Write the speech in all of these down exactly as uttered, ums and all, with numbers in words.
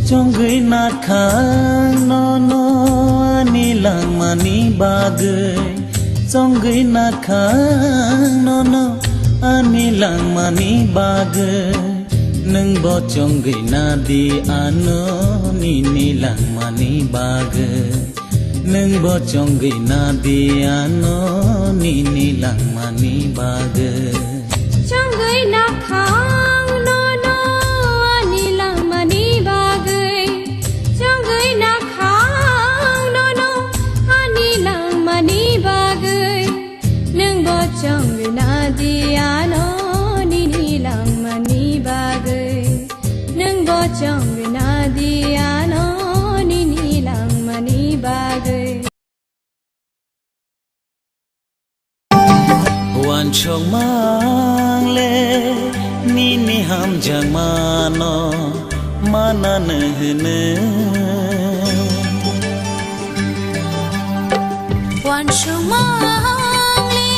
Chongwi nakhang nono ani langmani bagwi, chongwi nakhang nono ani langmani bagwi, nwngbo chongwi nadi ano nini langmani bagwi. Nwngbo chongwi nadi ano nini langmani bagwi. Chongwi nakhang nono ani langmani bagwi. Chongwi nakhang nono ani langmani bagwi. Nwngbo chongwi nadi ano nini langmani bagwi. Nwngbo chongwi nadi ano nini langmani bagwi. Wansokmang le nini hamjakmano manano hwnwi. Wansokmang le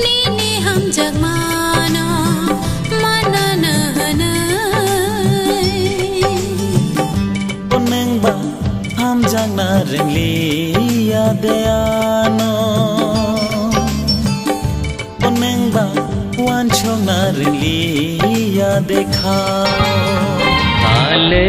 nini hamjakmano manano hwnwi. Bo nwngba hamjakna ringliya de ano. Bo nwngba wansokna ringliya de kha. Ale